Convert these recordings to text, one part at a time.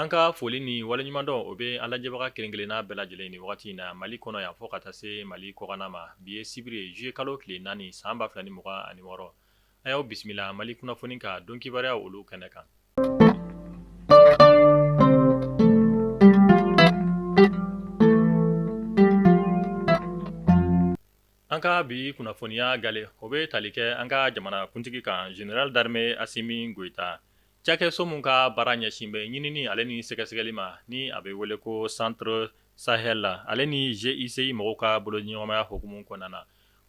An ka foli ni waleɲumandɔn o bɛ an lajɛbaga kelen-kelenna bɛɛ lajɛlen ni wagati in na Mali kɔnɔ yan fo ka taa se Mali kɔkanna ma. Bi ye sibiri ye juillet kalo tile 4 san 2026. A y'aw bisimila Mali kunnafoni ka don kibaruya olu kɛnɛ kan. An ka bi kunnafoniya gale o bɛ tali kɛ an ka jamanakuntigi kan général d'armée Assimi Goïta. Cakɛso min ka baara ɲɛsin bɛ ɲinini ale ni sɛgɛsɛgɛli ma ni a bɛ wele ko Centre Sahel ale ni GICI mɔgɔw ka bolodiɲɔgɔnmaya hukumu kɔnɔna na,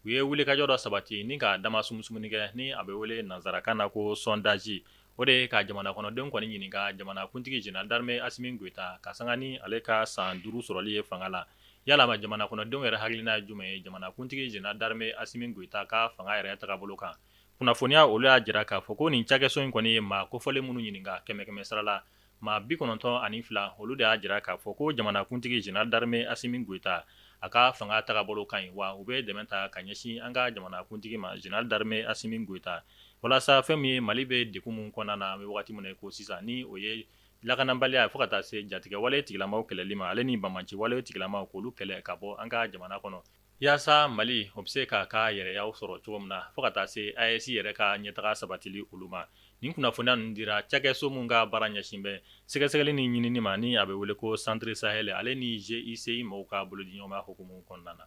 u ye wulikajɔ dɔ sabati ni ka dama sumusumuni kɛ ni a bɛ wele nansarakan na ko sondage. O de ye ka jamana kɔnɔdenw kɔni ɲininka jamanakuntigi général d'armée Assimi Goïta ka sanga ni ale ka san 5 sɔrɔli ye fanga la. Yalama jamana kɔnɔdenw yɛrɛ hakilina ye jumɛn ye jamanakuntigi général d'armée Assimi Goïta ka fanga yɛrɛ tagabolo kan? Kunnafoniya olu y'a jira k'a fɔ ko nin cakɛso in kɔni ye maa kofɔlen minnu ɲininka kɛmɛ kɛmɛ sara la maa 92 olu de y'a jira k'a fɔ ko jamanakuntigi général d'armée Assimi Goïta a ka fanga tagabolo ka ɲi wa u bɛ dɛmɛ ta ka ɲɛsin an ka jamanakuntigi ma général d'armée Assimi Goïta walasa fɛn min ye Mali bɛ degun min kɔnɔna na an bɛ wagati min na i ko sisan ni o ye lakanabaliya fo ka taa se jatigɛwale tigilamaw kɛlɛli ma ale ni banbaanciwale tigilamaw k'olu kɛlɛ ka bɔ an ka jamana kɔnɔ. Yaasa Mali o bɛ se k'a ka yɛrɛyaw sɔrɔ cogo min na fo ka taa se AES yɛrɛ ka ɲɛtaga sabatili olu ma. Nin kunnafoniya ninnu dira cakɛso min ka baara ɲɛsin bɛ sɛgɛsɛgɛli ni ɲinini ma ni a bɛ wele ko Centre Sahel ale ni GICI mɔgɔw ka bolodiɲɔgɔnma hukumu kɔnɔna na.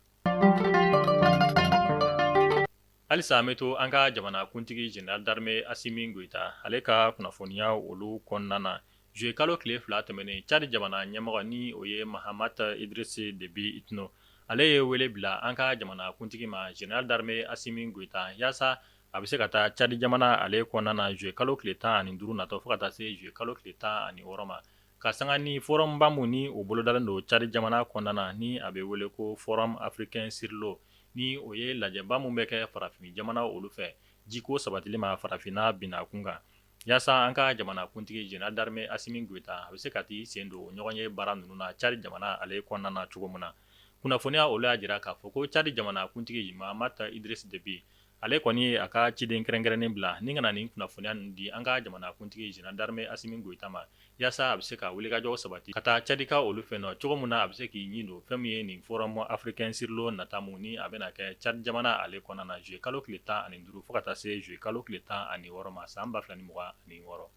Halisa an bɛ to an ka jamanakuntigi général d'armée Assimi Goïta ale ka kunnafoniya olu kɔnɔna na juillet kalo tile 2 tɛmɛnen Tchad jamana ɲɛmɔgɔ ni o ye Mahamat Idriss Déby Itno ale ye wele bila an ka jamanakuntigi ma général d'armée Assimi Goïta yaasa a bɛ se ka taa Tchad jamana ale kɔnɔna na juillet kalo tile 15 natɔ fo ka taa se juillet kalo tile 16 ma ka sanga ni forumba min ni o bolodalen don Tchad jamana kɔnɔna na ni a bɛ wele ko forum africain sur l'eau ni o ye lajɛba min bɛ kɛ farafin jamana olu fɛ jiko sabatili ma farafinna binna kun kan yaasa an ka jamanakuntigi général d'armée Assimi Goïta a bɛ se ka t'i sen don ɲɔgɔnye baara ninnu na Tchad jamana ale kɔnɔna na cogo min na. Kunnafoniya olu y'a jira k'a fɔ ko Tchad jamanakuntigi Mahamat Idriss Déby ale kɔni ye a ka ciden kɛrɛnkɛrɛnnen bila ni ka na nin kunnafoniya ninnu di an ka jamanakuntigi général d'armée Assimi Goïta ma yaasa a bɛ se ka wulikajɔ sabati ka taa Tchadikaw olu fɛ nɔ cogo min na a bɛ se k'i ɲin don fɛn min ye nin forum africain sur l'eau nata mun ni a bɛna kɛ Tchad jamana ale kɔnɔna na juillet kalo tile 15 fo ka taa se juillet kalo tile 16 ma san 2026.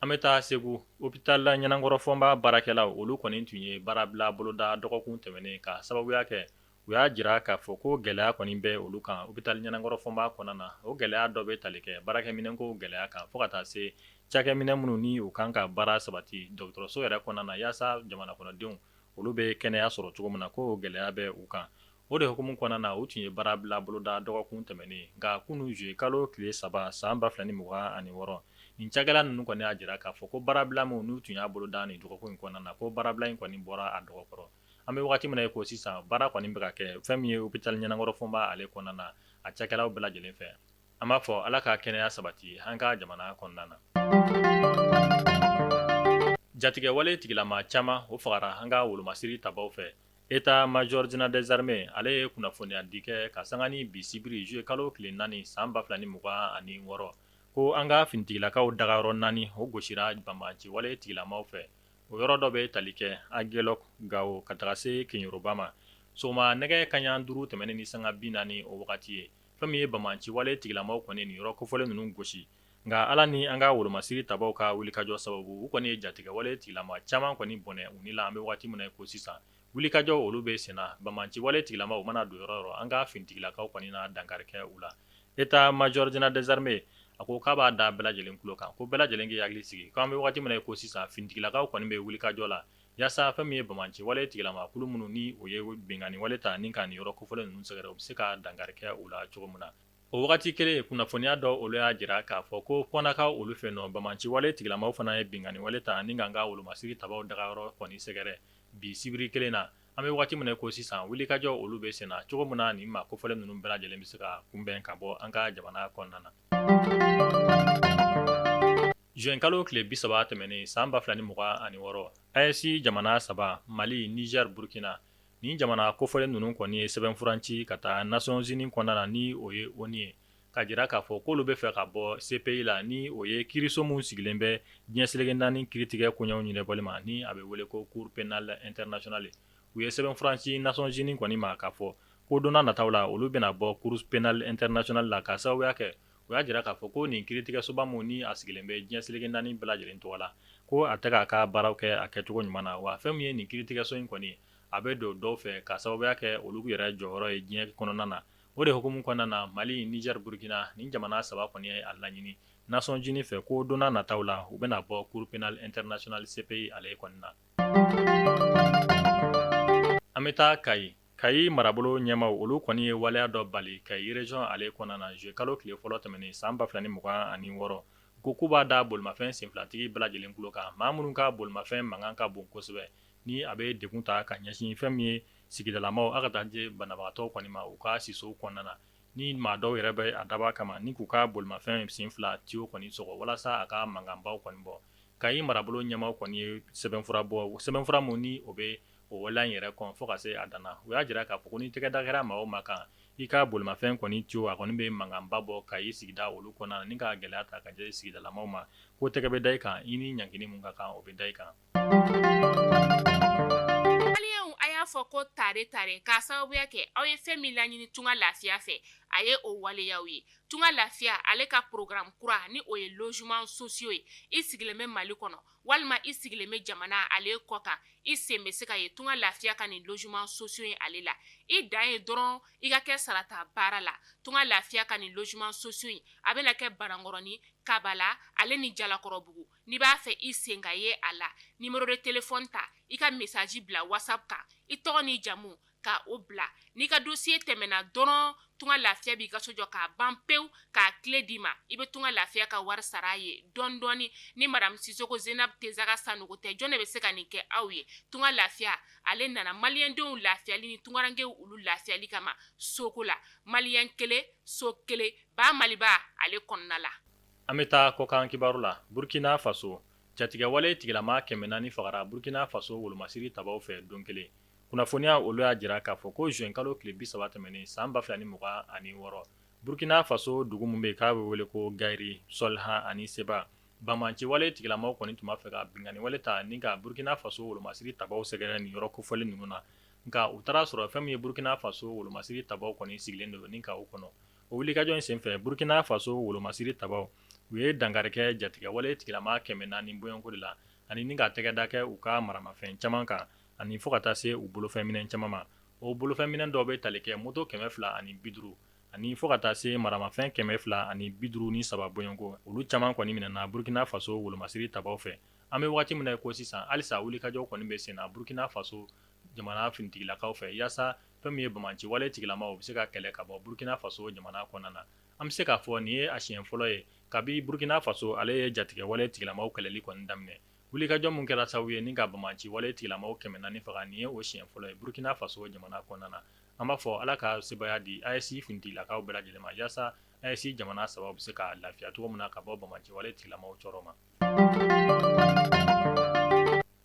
An bɛ taa Segu hôpital Ɲanankɔrɔ Fɔnba baarakɛlaw olu kɔni tun ye baarabila boloda dɔgɔkun tɛmɛnen ka sababuya kɛ u y'a jira k'a fɔ ko gɛlɛya kɔni bɛ olu kan hôpital Ɲanankɔrɔ Fɔnba kɔnɔna na. O gɛlɛya dɔ bɛ tali kɛ baarakɛminɛnko gɛlɛya kan fo ka taa se cakɛminɛn minnu ni u kan ka baara sabati dɔgɔtɔrɔso yɛrɛ kɔnɔna na yaasa jamana kɔnɔdenw olu bɛ kɛnɛya sɔrɔ cogo min na ko gɛlɛya bɛ u kan. O de hukumu kɔnɔna na u tun ye baarabila boloda dɔgɔkun tɛmɛnen nka kunun juillet kalo tile 3 san 2026 nin cakɛla ninnu kɔni y'a jira k'a fɔ ko baarabila min n'u tun y'a boloda nin dɔgɔkun in kɔnɔna na ko baarabila in kɔni bɔra a dɔgɔkɔrɔ. An bɛ waati min na i ko sisan baara kɔni bɛ ka kɛ fɛn min ye hôpital Ɲanankɔrɔ Fɔnba ale kɔnɔna na a cakɛlaw bɛɛ lajɛlen fɛ. An b'a fɔ Ala ka kɛnɛya sabati an ka jamana kɔnɔna na. Jatigɛwale tigilama caman o fagara an ka wolomasiri tabaw fɛ. État major général des armées ale ye kunnafoniya di kɛ ka sanga ni bi sibiri juillet kalo tile 4 san 2026 ko an ka finitigilakaw dagayɔrɔ 4 o gosira banbaanciwale tigilamaw fɛ. O yɔrɔ dɔ bɛ tali kɛ Aguelhok Gao ka taga se Keɲeroba ma. Sɔgɔma nɛgɛ kanɲɛ 5 tɛmɛnen ni sanga 40 o wagati ye, fɛn min ye banbaanciwale tigilamaw kɔni nin yɔrɔ kofɔlen ninnu gosi. Nka Ala ni an ka wolomasiri tabaw ka wulikajɔ sababu, u kɔni ye jatigɛwale tigilama caman kɔni bɔnɛ u ni la an bɛ waati min na i ko sisan. Wulikajɔ olu bɛ senna, banbaanciwale tigilamaw mana don yɔrɔ o yɔrɔ, an ka finitigilakaw kɔni na dankari kɛ u la. État major général des armées a ko k'a b'a da bɛɛ lajɛlen tulo kan, ko bɛɛ lajɛlen k'i hakili sigi, k'an bɛ waati min na i ko sisan, finitigilakaw kɔni bɛ wulikajɔ la yaasa fɛn min ye banbaanciwale tigilama kulu minnu ni o ye binkanni wale ta ni ka nin yɔrɔ kofɔlen ninnu sɛgɛrɛ, u bɛ se ka dankari kɛ u la cogo min na. O wagati kelen kunnafoniya dɔ olu y'a jira k'a fɔ ko Kɔnakaw olu fɛ nɔ, banbaanciwale tigilamaw fana ye binkanni wale ta ni k'an ka wolomasiri tabaw dagayɔrɔ kɔni sɛgɛrɛ bi sibiri kelen na. An bɛ waati min na i ko sisan, wulikajɔ olu bɛ senna cogo min na nin maa kofɔlen ninnu bɛɛ lajɛlen bɛ se ka kunbɛn ka bɔ an ka jamana kɔnɔna na. Juin kalo tile 30 tɛmɛnen san 2026, AES jamana saba Mali, Niger, Burkina nin jamana kofɔlen ninnu kɔni ye sɛbɛnfuran ci ka taa Nations Unies kɔnɔna na ni o ye ONU ye. ka jira k'a fɔ k'olu bɛ fɛ ka bɔ CPI la, ni o ye kiiriso min sigilen bɛ diɲɛ seleke naani kiiritigɛ koɲɛw ɲɛnabɔli ma, ni a bɛ wele ko Cour pénale internationale. U ye sɛbɛnfura ci Nations Unies kɔni ma k'a fɔ ko don nataw la, olu bɛna bɔ Cour pénale internationale la, ka sababuya kɛ u y'a jira k'a fɔ ko nin kiiritigɛsoba min ni a sigilen bɛ diɲɛ seleke naani bɛɛ lajɛlen tɔgɔ la, ko a tɛ k'a ka baaraw kɛ a kɛcogo ɲuman na. Wa fɛn min ye nin kiiritigɛso in kɔni, a bɛ don dɔw fɛ ka sababuya kɛ olu yɛrɛ jɔyɔrɔ ye diɲɛ kɔnɔna na. O de hukumu kɔnɔna na, Mali, Niger, Burkina, nin jamana saba kɔni ye a laɲini Nations Unies fɛ ko don nataw la, u bɛna bɔ Cour pénale internationale CPI ale kɔni na. An bɛ taa Kayi. Kayi marabolo ɲɛmaaw, olu kɔni ye waleya dɔ bali Kayi région ale kɔnɔna na juillet kalo tile fɔlɔ tɛmɛnen san 2026. Ko k'u b'a da bolimafɛn senfilatigi bɛɛ lajɛlen tulo kan, maa minnu ka bolimafɛn mankan ka bon kosɛbɛ, ni a bɛ degun ta ka ɲɛsin fɛn min ye sigidalamaw a ka taa jɛ banabagatɔ kɔni ma u ka sisow kɔnɔna na, ni maa dɔw yɛrɛ bɛ a dabɔ kama ni k'u ka bolimafɛn sen fila tiyo kɔni sɔgɔ walasa a ka mankanbaw kɔni bɔ. Kayi marabolo ɲɛmaaw kɔni ye sɛbɛnfura bɔ, sɛbɛnfura min ni o bɛ o waleya in yɛrɛ kɔn fo ka se a dan na. U y'a jira k'a fɔ ko ni tɛgɛ da kɛra maa o maa kan, i ka bolimafɛn kɔni tiyo a kɔni bɛ mankanba bɔ Kayi sigida olu kɔnɔna na, ni ka gɛlɛya ta ka jɛ sigidalamaw ma, ko tɛgɛ bɛ da i kan, i ni ɲangini min ka kan, o bɛ da i kan. Maliyɛnw, a y'a fɔ ko tare tare, k'a sababuya kɛ aw ye fɛn min laɲini Tunga Lafiya fɛ, a ye o waleyaw ye. Tunga Lafiya ale ka programme kura, ni o ye logement sociaux ye, i sigilen bɛ Mali kɔnɔ walima i sigilen bɛ jamana ale kɔ kan, i sen bɛ se ka ye Tunga Lafiya ka nin logement sociaux ye ale la. I dan ye dɔrɔn i ka kɛ sarata baara la. Tunga Lafiya ka nin logement sociaux in, a bɛna kɛ Banankɔrɔni, Kabala ale ni Jalakɔrɔbugu. N'i b'a fɛ i sen ka ye a la, numéro de téléphone ta, i ka message bila WhatsApp kan, i tɔgɔ n'i jamu ka o bila. N'i ka dossier tɛmɛna dɔrɔn, Tunga Lafiya b'i ka so jɔ k'a ban pewu, k'a clé d'i ma. I bɛ Tunga Lafiya ka wari sara a ye dɔɔni dɔɔni. Ni madame Sisoko Zenab Tezaga Sanogo tɛ, jɔn de bɛ se ka nin kɛ aw ye? Tunga Lafiya ale nana maliyɛndenw lafiyali ni tungarankew olu lafiyali kama soko la. Maliyɛn kelen, so kelen, ba Maliba ale kɔnɔna la. An bɛ taa kɔkan kibaru la. Burkina Faso, jatigɛwale tigilama 400 fagara Burkina Faso wolomasiri tabaw fɛ don kelen. Kunnafoniya olu y'a jira k'a fɔ ko juin kalo tile 30 tɛmɛnen san 2026, Burkina Faso dugu min bɛ yen k'a bɛ wele ko Gayiri, Sɔliha ani Seba, banbaanciwale tigilamaw kɔni tun b'a fɛ ka binkanniwale ta ni ka Burkina Faso wolomasiri tabaw sɛgɛrɛ nin yɔrɔ kofɔlen ninnu na. Nka u taara sɔrɔ fɛn min ye Burkina Faso wolomasiri tabaw kɔni sigilen don ni ka u kɔnɔ. O wulikajɔ in senfɛ, Burkina Faso wolomasiri tabaw, u ye dankari kɛ jatigɛwale tigilama 400 bɔɲɔgɔnko de la, ani ni ka tɛgɛda kɛ u ka maramafɛn caman kan, ani fo ka taa se u bolofɛnminɛn caman ma. O bolofɛnminɛn dɔw bɛ tali kɛ moto 250, ani fo ka taa se maramafɛn 253 bɔɲɔgɔnko. Olu caman kɔni minɛna Burkina Faso wolomasiri tabaw fɛ. An bɛ waati min na i ko sisan, halisa wulikajɔw kɔni bɛ sen na Burkina Faso jamana finitigilakaw fɛ, yaasa fɛn min ye banbaanciwale tigilamaw u bɛ se ka kɛlɛ ka bɔ Burkina Faso jamana kɔnɔna na. An bɛ se k'a fɔ nin ye a siɲɛ fɔlɔ ye kabi Burkina Faso ale ye jatigɛwale tigilamaw kɛlɛli kɔni daminɛ. Wulikajɔ min kɛra sababu ye ni ka banbaanciwale tigilamaw 400 faga, nin ye o siɲɛ fɔlɔ ye Burkina Faso jamana kɔnɔna na. An b'a fɔ Ala ka sebaaya di AES finitigilakaw bɛɛ lajɛlen ma, yaasa AES jamana saba bɛ se ka lafiya cogo min na ka bɔ banbaanciwale tigilamaw tɔɔrɔ ma.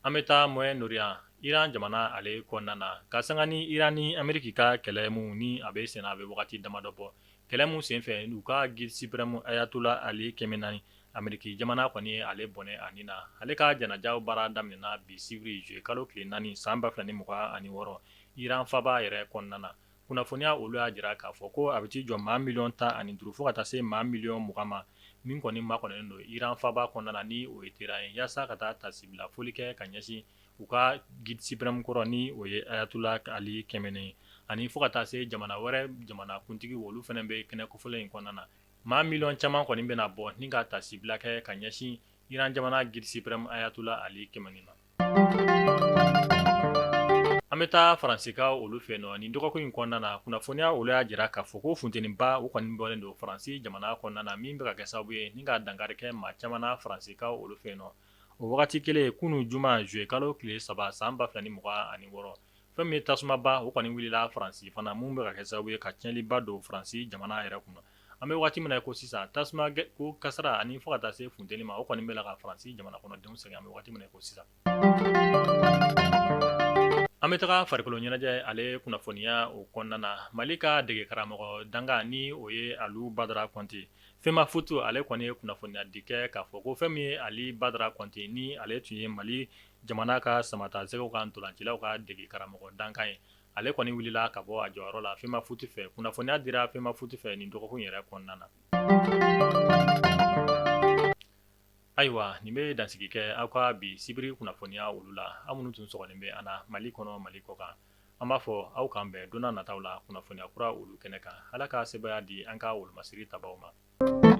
An bɛ taa Moyen-Orient, Iran jamana ale kɔnɔna na, ka sanga ni Iran ni Ameriki ka kɛlɛ min ni a bɛ senna, a bɛ wagati damadɔ bɔ, kɛlɛ min senfɛ u ka guide suprême Ayatollah Ali Khamenei, Ameriki jamana kɔni ye ale bɔnɛ a ni na. Ale ka janajaw baara daminɛna bi sibiri juillet kalo tile 4 san 2026 Iran faaba yɛrɛ kɔnɔna na. Kunnafoniya olu y'a jira k'a fɔ ko a bɛ t'i jɔ maa miliyɔn 15 fo ka taa se maa miliyɔn 20 ma min kɔni makɔnɔnen don Iran faaba kɔnɔna na, ni o ye Téhéran ye, yaasa ka taa taasibila foli kɛ ka ɲɛsin u ka guide suprême kɔrɔ, ni o ye Ayatollah Ali Khamenei, ani fo ka taa se jamana wɛrɛ jamanakuntigi, olu fana bɛ kɛnɛ kofɔlen in kɔnɔna na. Maa miliyɔn caman kɔni bɛna bɔ ni ka taasibila kɛ ka ɲɛsin Iran jamana guide suprême Ayatollah Ali Khamenei ma. An bɛ taa Faransikaw olu fɛ nɔ. Nin dɔgɔkun in kɔnɔna na, kunnafoniya olu y'a jira k'a fɔ ko funteniba o kɔni bɔlen don Faransi jamana kɔnɔna na, min bɛ ka kɛ sababu ye ni ka dankari kɛ maa caman na Faransikaw olu fɛ nɔ. O wagati kelen, kunun juma juillet kalo tile 3 san 2026, fɛn min ye tasumaba o kɔni wulila Faransi fana, min bɛ ka kɛ sababu ye ka tiɲɛliba don Faransi jamana yɛrɛ kunna. An bɛ waati min na ko sisan, tasuma ko kasara ani fo ka taa se funteni ma, o kɔni bɛ ka Faransi jamana kɔnɔdenw sɛgɛn an bɛ waati min na ko sisan. An bɛ taga farikolo ɲɛnajɛ ale kunnafoniya o kɔnɔna na. Mali ka dege karamɔgɔ dankan ni o ye Alu Badara Kɔnte, FEMAFOOT ale kɔni ye kunnafoniya di kɛ k'a fɔ ko fɛn min ye Ali Badara Kɔnte ni ale tun ye Mali jamana ka samatasɛgɛw ka ntolancilaw ka dege karamɔgɔ dankan ye, ale kɔni wulila ka bɔ a jɔyɔrɔ la FEMAFOOT fɛ. Kunnafoniya dira FEMAFOOT fɛ nin dɔgɔkun yɛrɛ kɔnɔna na. Ayiwa, nin bɛ dansigi kɛ aw ka bi sibiri kunnafoniya olu la. Aw minnu tun sɔgɔlen bɛ an na Mali kɔnɔ, Mali kɔkan, an b'a fɔ aw k'an bɛn don nataw la kunnafoniya kura olu kɛnɛ kan. Ala ka sebaaya di an ka wolomasiri tabaw ma.